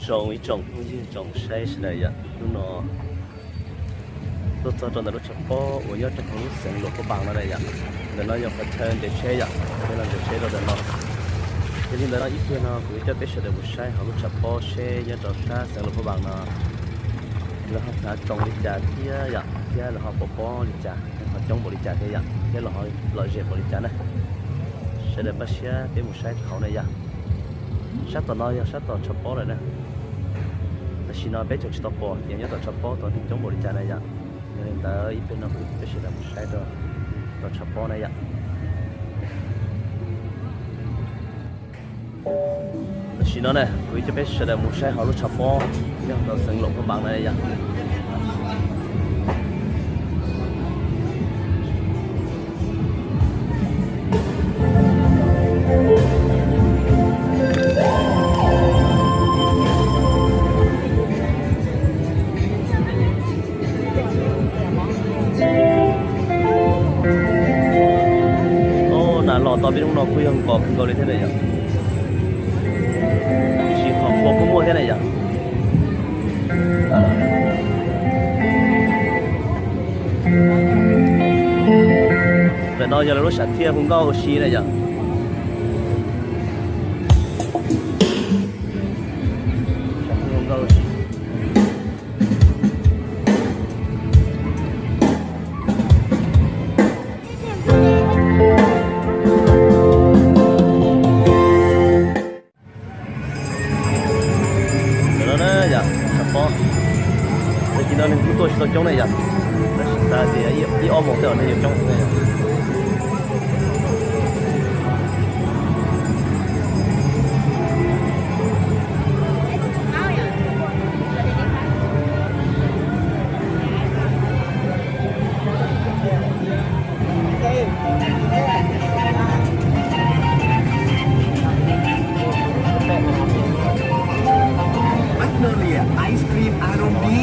Zoo ib tsoom phooj ywg tsoom saib sawv daws yom, hnub no tuaj txog rau ntawm lub tshav pob uas nyob rau hauv lub xeev Luam Phab Npas no na yom. Ntawm no yog qhov chaw nres tsheb yom, peb los nres tsheb rau ntawm no. Yog li ntawd no ib pliag no kuv yuav coj peb sawv daws mus saib hauv lub tshav pob seb nyob rau sab xeev Luam Phab Npas no lawv ho hnav tsoos li cas thiab yom, thiab lawv ho pov pob li cas, ho coob npaum li cas thiab yom, thiab lawv ho lom zem npaum li cas na. Sawv daws npaj siab peb mus saib rau hauv na yom. Sab tom no yog sab tom tshav pob lawm na. Tam sim no peb tseem tsis tau pom tias nyob tom tshav pob tau neeg coob npaum li cas na yom. Yog li ntawd ib pliag no kuv yuav coj peb sawv daws mus saib rau tom tshav pob na yom. Tam sim no na kuv yuav coj peb sawv daws mus saib hauv lub tshav pob nyob rau xeev Luam Phab Npas na yom. Nas los tau peb hnub no kuj yog nkos kawg nkaus li thiab na yom. Tiam sis qhov qhua kuj muaj thiab na yom. Ntawm no yog lawv lub sam thiaj hu nkauj ua si na yom. Ntawm no na yom, tshav pob. Tag kis no neeg kuj tuaj tsis tau coob na yom, tab sis xav tias ib ob moos tej zaum neeg yuav coob na yom. Magnolia Ice Cream Aromi.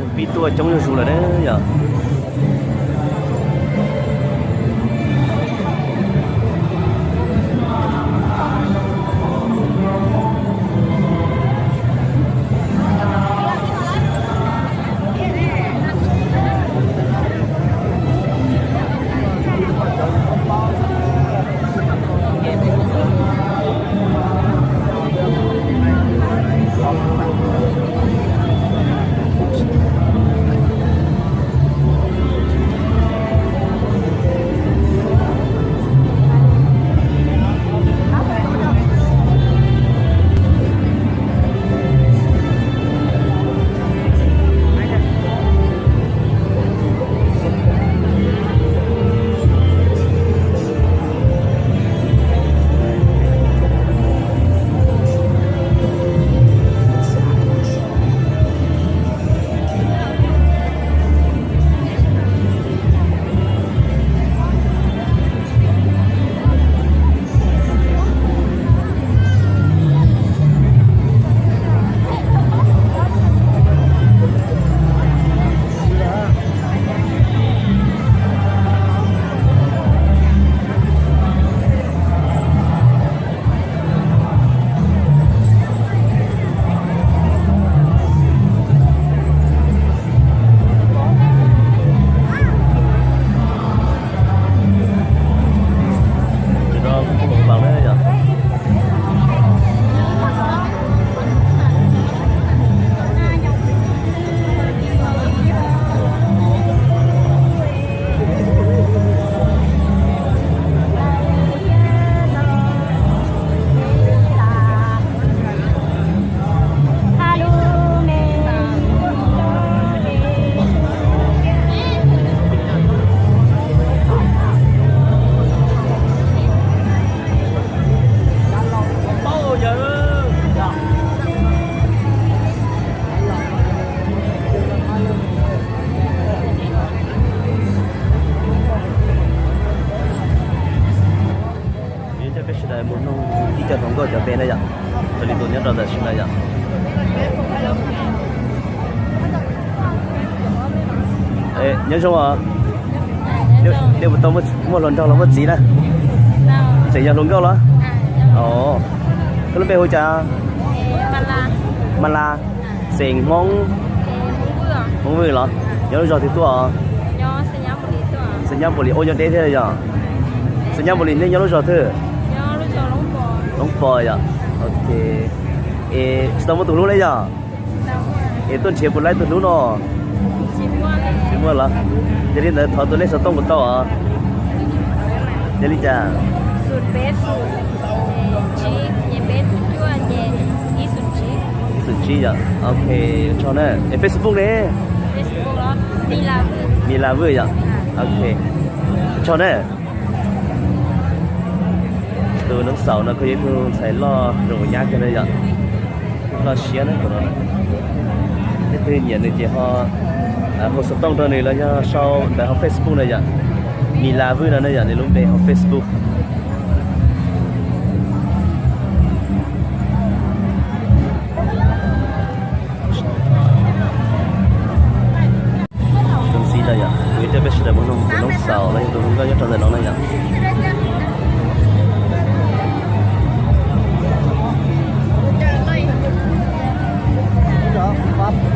Neeg pib tuaj coob zuj zus lawm na yom. Nyob zoo os. Nej puas tau muaj hluas nraug los muaj txiv na? Tseem yog hluas nkauj los? Koj lub npe hu cas? Mas Las. Xeem Hmoob? Hmoob Vwj los? Nyob lub zos twg tuaj? Xeem Nyab Npaus Lis ua nyob deb thiab yog? Xeem Nyab Npaus Lis nej nyob lub zos twg? Loob Pos yom. Ok. Es tsis tau muaj tus hlub li yog? Es tuaj nrhiav puas laib tus hlub no? Tsis muaj los? Yog li ntawd thov tus lej xov tooj puas tau os? Yog li cas? Xum tsib yom. Ok, tso na. Es Facebook ne? Mis Las Vwj yom. Ok, tso na. Tus noov xaum no kuj yog ib tug ntxhais loj zoo nyab kawg na yom. Loj siab na tus no. Leej twg nyiam nws ces ho hu xov tooj rau nws los yog sau ntawv hauv Facebook na yom. Mis Las Vwj no na yom, nws lub npe hauv Facebook. Zoo xij no yom, kuv coj peb sawv daws mus noog tus noov xaum los yog tus hluas nkauj nyob rau ntawm no na yom.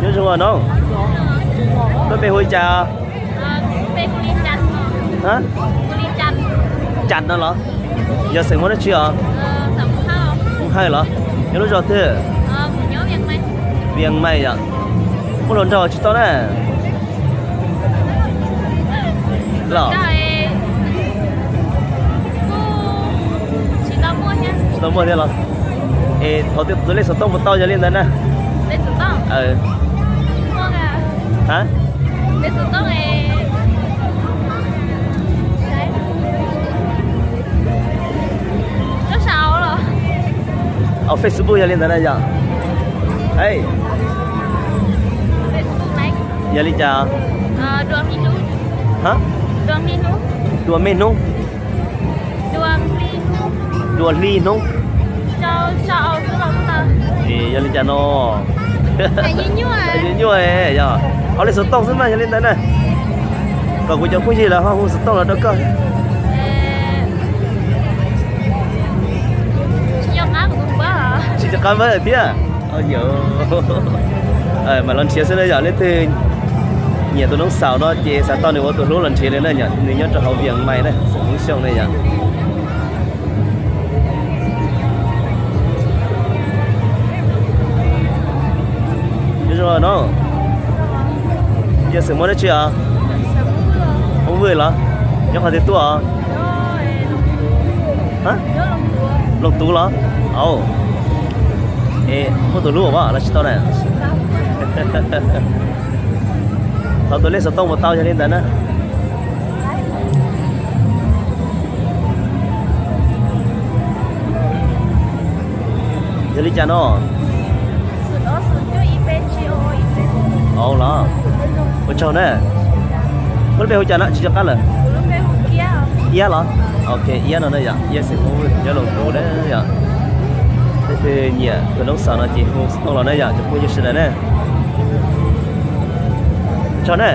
Nyob zoo os noov, koj npe hu li cas? Cas no los? Yog xeem Hmoob dab tsi os? Hawj los? Nyob lub zos twg? Vias Mais yom. Muaj hluas nraug tsis tau na? Los? Tsis tau muaj thiab los? Es thov tus lej xov tooj puas tau yog li ntawd na? Ha? Au Facebook yog li ntawd na yom? Yog li cas? Ha? Dua me hnub. Dua hli hnub. Yog li cas no? Nyuaj nyuaj yog. Au lej xov tooj xwb mas yog li ntawd na. Kom kuv cov phooj ywg lawv ho hu xov tooj los rau koj. Tsis nco qab npawb thiab. Mam los nrhiav xwb na yom, leej twg nyiam tus noov xaum no ces xav tau nws ua tus hlub los nrhiav li na yom, nws nyob rau hauv Vias Mais na, xeem Hmoob Xyooj na yom. Nyob zoo no, yog xeem Hmoob dab tsi os? Hmoob Vwj los? Nyob qhov twg tuaj os? Loos Tuv los? Au, es muaj tus hlub os los tsis tau na? Thov tus lej xov tooj puas tau yog li ntawd na. Yog li cas no? Au los, ua tsaug na. Koj lub npe hu cas no tsis nco qab lawm? Iab los? Ok, Iab no na yom, Iab xeem Hmoob nyob Loos Tuv na yom. Leej twg nyiam tus noov xaum no ces hu xov tooj los na yom, cov phooj ywg sawv daws na. Tsaug na.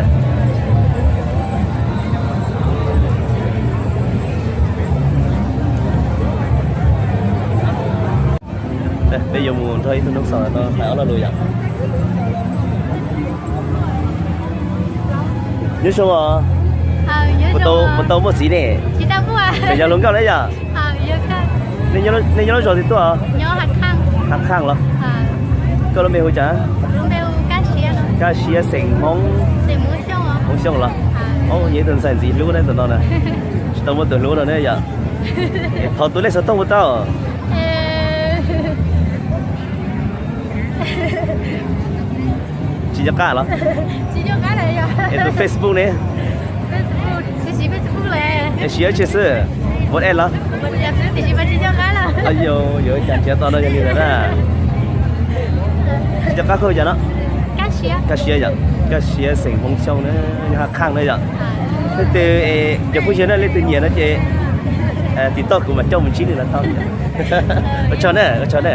Peb yuav mus nrog ib tug noov xaum no hais ob lo lus yom. Nyob zoo os. Puas tau muaj txiv ne? Tseem yog hluas nkauj na yom. Nej nyob lub zos twg tuaj? Hav Khaaj los? Koj lub npe hu cas? Kaj Siab xeem Hmoob, Hmoob Xyooj los? Yog ib tug ntxhais ntxiv hlub na tus no na. Tsis tau muaj tus hlub no ne yom. Thov tus lej xov tooj puas tau? Tsis nco qab los? Es tus Facebook ne? Es siv tshwj xwb, WhatsApp los? Yuav cas nrhiav tau no yog li ntawd na. Tsis nco qab koj hu cas no? Kaj Siab yom, Kaj Siab xeem Hmoob Xyooj na, nyob Hav Khaaj na yom. Leej twg, cov phooj ywg na, leej twg nyiam no ces tim toj kuv mam coj mus ntsib nws los tau. Ua tsaug na, ua tsaug na.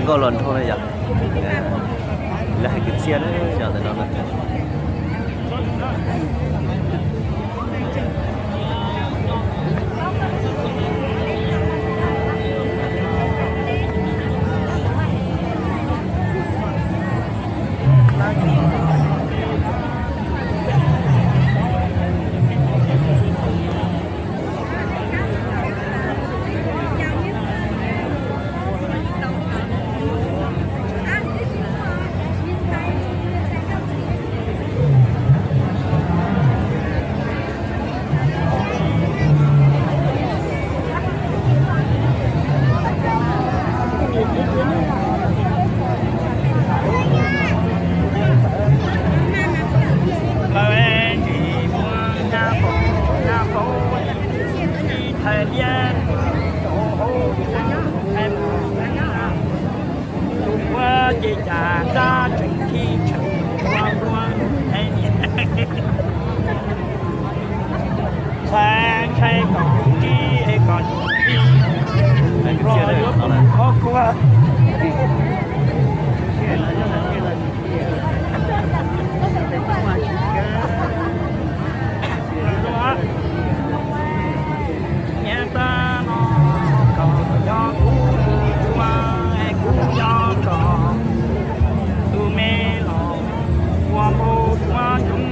Nkauj los nraug na yom. Lawv hais kwv txhiaj na yom, ntawm no na. Lawv tsis muaj nyab paum nyab paum, ib thaiv liab, tus ua ces cas ntab tseem khi tseem ua ua, ntxhais ntshai kom tsib es kom tsib, los yuav tus qhov kua. Nyiam tag no kom yog kuv tus tshua es kuv nco tso tus me los ua npau suav ntsoov.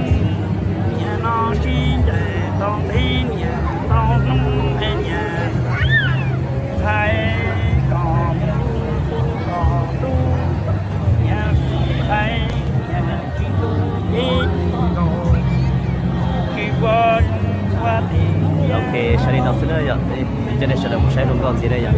Nyiam no sib ncaim tau ntev niam tau hnub es nyiam ntxhais kom mus tu kom tu, nyiam ntxhais nyiam tsis tu ces tsis nkaus, tsis ua zoo ua teb. Ok, saib li no xwb na yom. Coj nej sawv daws mus saib hluas nkauj ntxiv na yom.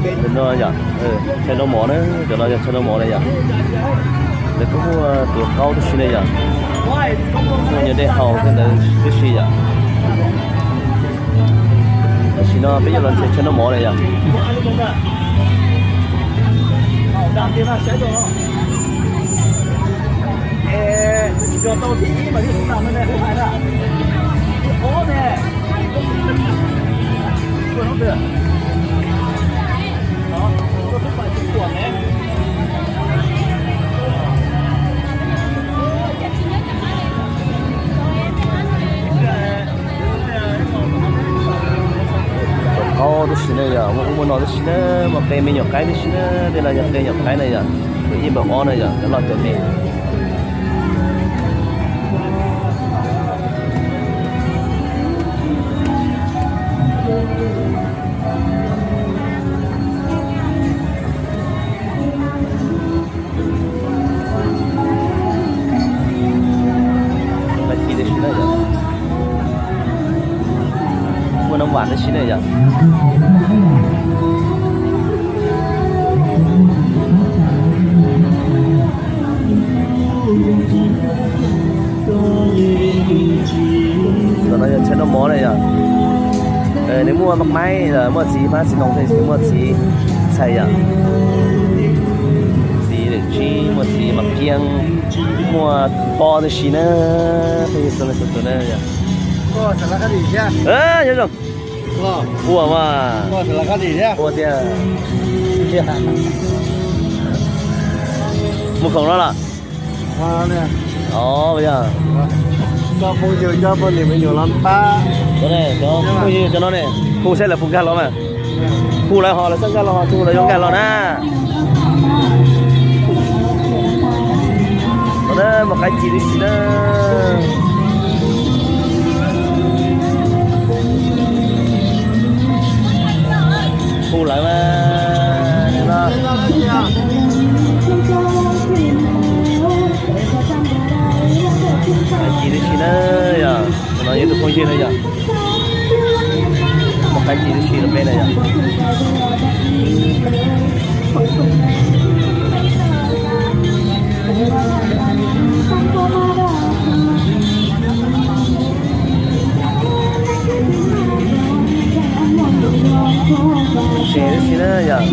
Ntawm no yom, chaw noj mov na, cov no yog chaw noj mov na yom. Lawv kuj muaj tuav qaub tib si na yom. Muaj nyuag dej haus thiab ntawd tib si yom. Tam sim no peb yuav los nrhiav chaw noj mov na yom. Qaub tib si na yom, muaj ub muaj no tib si na, muaj qe me nyuam qaib tib si na, tej no yog qe nyuam qaib na yom, ib npawg ob na yom, cov loj cov me. Ci tib si na yom, muaj nab vam tib si na yom. Ntawm no yog chaw noj mov na yom. Nws muaj maj maib, muaj txiv hmab txiv ntoo, muaj txiv txhais yom. Txiv daim tsib, muaj txiv mas kiab, muaj pob tib si na. Peb yog xav laj xav tus na yom. Nyob zoo. Ua mas. Ua tiag. Mus khoom no los? Os, yog. Cov phooj ywg cov no ne, hu saib lawv puas nkag los mas. Hu lawv ho lawv txawj nkag los ho, hu lawv yuav nkag los na. Mus qaib ci tib si na. Hu lawv mas. Qaib ci tib si na yom, no yog tus phooj ywg na yom. Muaj qaib ci tib si rau peb na yom. Tib si na yom.